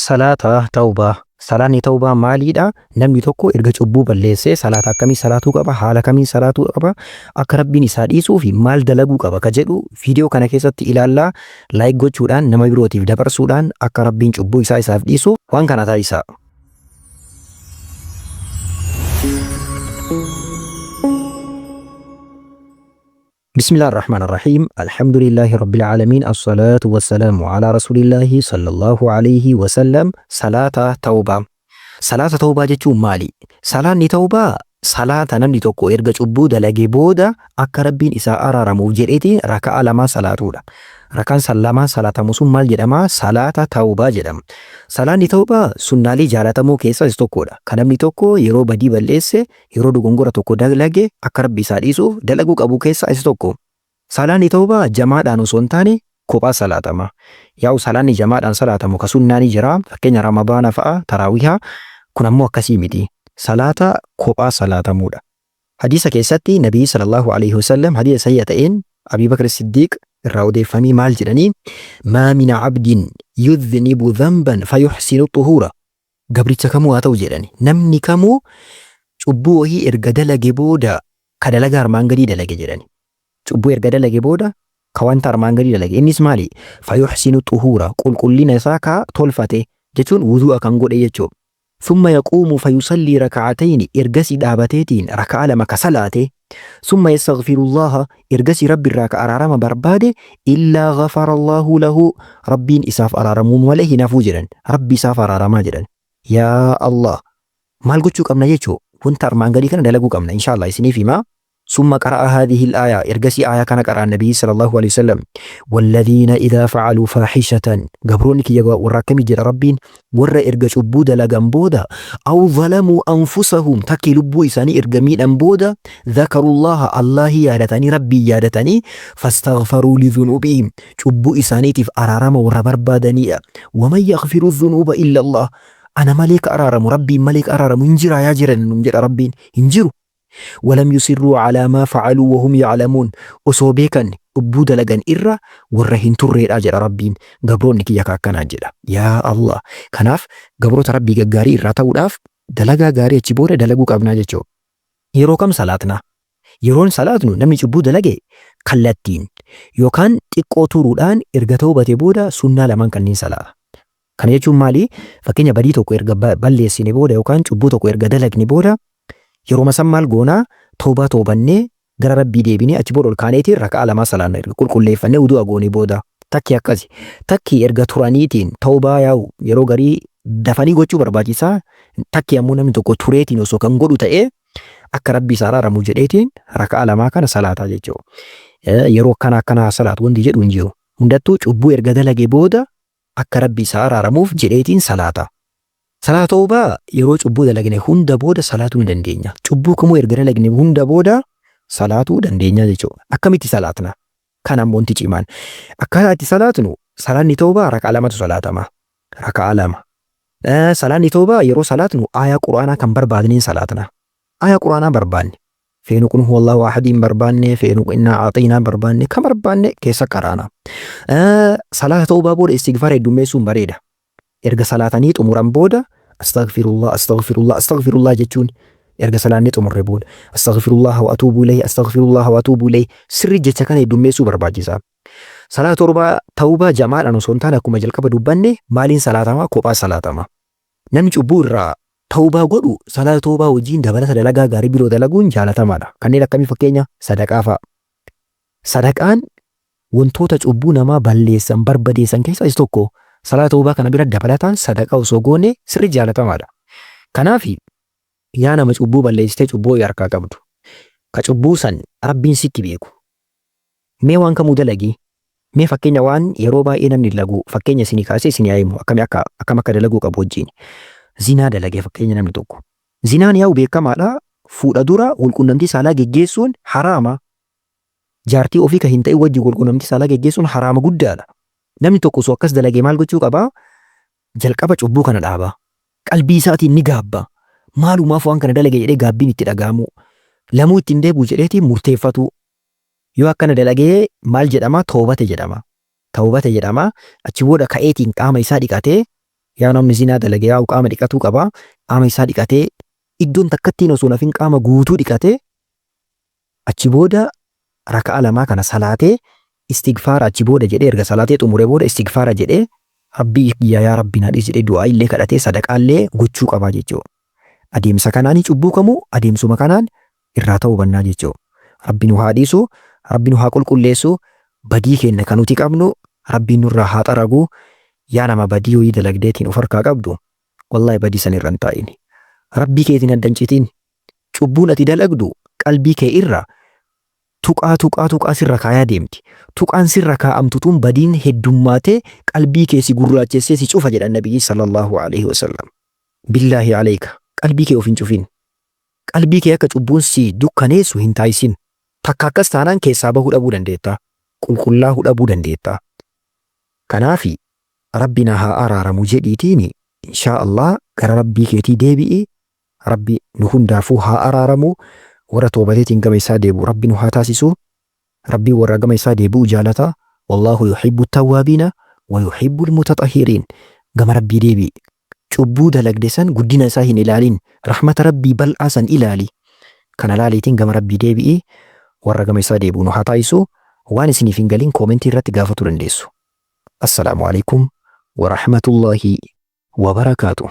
Salaata tawbaa. Salaanni tawbaa maaliidha? Namni tokko erga cubbuu balleessee salaata akkamii salaatuu qaba? Haala kamiin salaatuu qaba? Akka Rabbiin isaa dhiisuu fi maal dalaguu qaba ka jedhu viidiyoo kana keessatti ilaallaa. Like gochuudhaan nama birootiif dabarsuudhaan akka Rabbiin cubbuu isaa isaaf dhiisuuf waan kana taasisaa. بسم الله الرحمن الرحيم الحمد لله رب العالمين الصلاة والسلام على رسول الله صلى الله عليه وسلم. Salaata tawbaa. Salaata tawbaa jechuun maali? Salaanni tawbaa salaata namni tokko erga cubbuu dalage booda akka Rabbiin isaa araaramuuf jedheetiin raka'a lamaa salaatuudha. Rakaan san lamaan salaatamu sun maal jedhama? Salaata tawbaa jedhama. Salaanni tawbaa sunnaalee jaalatamoo keessaa isa tokkodha. Kan namni tokko yeroo badii balleesse, yeroo dogongora tokko dalage akka Rabbi isaa dhiisuuf dalaguu qabu keessaa isa tokko. Salaanni tawbaa jamaadhaan osoo hin taane kophaa salaatama. Yaa'u salaanni jamaadhaan salaatamu ka sunnaa ni jira. Fakkeenya Ramadaana fa'a, taraawiha. Kun ammoo akkasii miti. Salaata kophaa salaatamuudha. Hadiisa keessatti Nabiyyi sallallahu aleyhi wasallam hadiisa sahiha ta'een Abii Bakr Siddiiq irraa odeeffamee maal jedhanii? Maa min abdin yudhnibu dhanban fayuhsinu xuhuura. Gabricha kamuu haa ta'u jedhani. Namni kamuu cubbuu wahii erga dalage booda ka dalagaa armaan gadii dalage jedhani. Cubbuu erga dalage booda ka wanta armaan gadii dalage. Innis maali? Fayuhsinu xuhuura. Qulqullina isaa ka tolfate jechuun wudu'a kan godhe jechuudha. Summa yaquumu fayusallii raka'atayni ergasii dhaabateetiin raka'aa lama ka salaate. Summa yastaghfirullaaha ergasii Rabbi irraa ka araarama barbaade illaa ghafarallaahu lahu Rabbiin isaaf araaramuu malee hin hafuu jedhan. Rabbi isaaf araaramaa jedhan. Yaa Allah! Maal gochuu qabna jechuu? Wanta armaan gadii kana dalaguu qabna. Inshaa Allah isiniif hima. Summa qara'a haadhihi al-aaya ergasii aayaa kana qara'a Nabiyyi sallallahu alaihi wasallam walladhiina idhaa fa'aluu faahishatan gabroonni kiyya warra akkamii jedha Rabbiin warra erga cubbuu dalagan booda aw zalamuu anfusahum takkii lubbuu isaanii erga miidhan booda dhakarullaha Allahi yaadatanii Rabbii yaadatanii fastaghfaruu lidhunuubihim cubbuu isaaniitiif araarama warra barbaadaniidha waman yaghfiru dhunuuba illa Allah ana malee ka araaramu Rabbiin malee ka araaramu hin jiraa yaa jiran nun jedha Rabbiin hin jiru. Walam yusirruu calaa maa facaluu wahum yaclamuun osoo beekan cubbuu dalagan irra warra hin turreedha jedha Rabbiin gabroonni kiyya ka akkanaa jedha. Yaa Allah! Kanaaf gabroota Rabbii gaggaarii irraa ta'uudhaaf dalagaa gaarii achi booda dalaguu qabnaa jechuudha. Yeroo kam salaatna? Yeroon salaatnu namni cubbuu dalage kallattiin yookaan xiqqoo turuudhaan erga tawbate booda sunnaa lamaan kanneen salaata. Kana jechuun maali? Fakkeenya badii tokko erga balleessine booda yookaan cubbuu tokko erga dalagne booda yeroma san maal goona? Tawbaa tawbannee gara Rabbii deebinee achi booda ol kaaneetiin raka'aa lamaa salaanna erga qulqulleeffannee wudu'a goone booda. Takki akkasi. Takki erga turaniitiin tawbaa yaa'u yeroo garii dafanii gochuu barbaachisa. Takki ammoo namni tokko tureetiin osoo kan godhu ta'ee akka Rabbi isaa araaramu jedheetiin raka'aa lamaa kana salaataa jechuudha. Yeroo akkana akkanaa salaatu wanti jedhu hin jiru. Hundattuu cubbuu erga dalage booda akka Rabbi isaa araaramuuf jedheetiin salaata. Salaata tawbaa yeroo cubbuu dalagne hunda booda salaatuu ni dandeenya. Cubbuu kamuu erga dalagne hunda booda salaatuu dandeenya jechuudha. Akkamitti salaatna? Kana ammoo wanti cimaan. Akkaataa itti salaatnu salaanni tawbaa raka'aa lamatu salaatama. Raka'aa lama. Salaanni tawbaa yeroo salaatnu aayaa Qur'aanaa kan barbaadneen salaatna. Aayaa Qur'aanaa barbaanne. Feenu qul huwallahu ahadiin barbaanne, feenu innaa aaxaynaa barbaanne, kan barbaanne keessa qaraana. Salaata tawbaa booda istighfaara heddummeessuun bareeda. Erga salaatanii xumuran booda astaghfirullah, astaghfirullah, astaghfirullah jechuun erga salaannee xumurre booda astaghfirullah wa atuubu ilayhi, astaghfirullah wa atuubu ilayhi sirri jecha kana heddummeessuu barbaachisa. Salaata torbaa tawbaa jamaadhaan osoo hin taane akkuma jalqaba dubbanne maaliin salaatama? Kophaa salaatama. Namni cubbuu irraa tawbaa godhu salaata tawbaa wajjiin dabalata dalagaa gaarii biroo dalaguun jaalatamaadha. Kanneen akkamii fakkeenya sadaqaa fa'a. Sadaqaan wantoota cubbuu namaa balleessan barbadeessan keessaa isa tokko. Salaata tawbaa kana bira dabalataan sadaqaa osoo goone sirri jaalatamaadha. Kanaaf yaa nama cubbuu balleessitee cubbuu harkaa qabdu ka cubbuu san Rabbiin sitti beeku Mee waan kamuu dalagi. Mee fakkeenya waan yeroo baay'ee namni dalagu fakkeenya isinii kaasee isinii haa himu akkami akka akkam akka dalaguu qabu wajjiin. Zinaa dalage fakkeenya namni tokko. Zinaan yaa'u beekamaadha fuudha dura walqunnamtii saalaa geggeessuun haraama. Jaartii ofii ka hin ta'in wajjin walqunnamtii saalaa geggeessuun haraama guddaadha. Namni tokko osoo akkas dalagee maal gochuu qaba? Jalqaba cubbuu kana dhaaba. Qalbii isaatiin ni gaabba. Maalumaaf waan kana dalage jedhee gaabbiin itti dhaga'amuu. Lamuu itti hin deebi'u jedheetiin murteeffatuu. Yoo akkana dalagee maal jedhama? Toobate jedhama. Tawbate jedhama. Achi booda ka'eetiin qaama isaa dhiqatee Yaa namni zinaa dalage yaa'u qaama dhiqatuu qaba. Qaama isaa dhiqatee iddoon takkattiin osoo nafin qaama guutuu dhiqatee achi booda raka'a lamaa kana salaatee istigfaara achi booda jedhee erga salaatee xumure booda istigfaara jedhee Rabbii kiyya yaa Rabbi naa dhiisi jedhee du'aa illee kadhatee sadaqaa illee gochuu qabaa jechuudha. Adeemsa kanaan cubbuu kamuu adeemsuma kanaan irraa tawbannaa jechuudha. Rabbi nu haa dhiisu, Rabbi nu haa qulqulleessu, badii keenya kan nuti qabnu Rabbiin nurraa haa xaragu. Yaa nama badii wayii dalagdeetiin of harkaa qabdu wallaahi badii san irra hin taa'ini. Rabbii keetiin adda hin citin. Cubbuun ati dalagdu qalbii kee irra tuqaa tuqaa tuqaa sirra kaayaa deemti. Tuqaan sirra kaa'amtu tun badiin heddummaatee qalbii kee si gurraachessee si cufa jedhan Nabiyyiin sallallahu alaihi wasallam. Billaahi aleyka qalbii kee of hin cufin. Qalbii kee akka cubbuun si dukkaneessu hin taasisin. Takka akkas taanaan keessaa bahuu dhabuu dandeetta. Qulqullaahuu dhabuu dandeetta. Kanaafi Rabbi na haa araaramu jedhiitiin inshaa Allah gara Rabbii keetii deebi'i. Rabbi nu hundaafuu haa araaramu. Warra toobateetiin gama isaa deebi'u Rabbi nu haa taasisu. Rabbiin warra gama isaa deebi'u jaalata. Wallaahu yuhibbu tawwaabiina wa yuhibbu almutaxahhiriin. Gama Rabbii deebi'i. Cubbuu dalagde san guddina isaa hin ilaalin. Rahmata Rabbii bal'aa san ilaali. Kana laaliitiin gama Rabbii deebi'i. Warra gama isaa deebi'u nu haa taasisu. Waan isiniif hin galin koomentii irratti gaafatu dandeessu. Assalaamu alaikum wa rahmatullahi wa barakaatuh.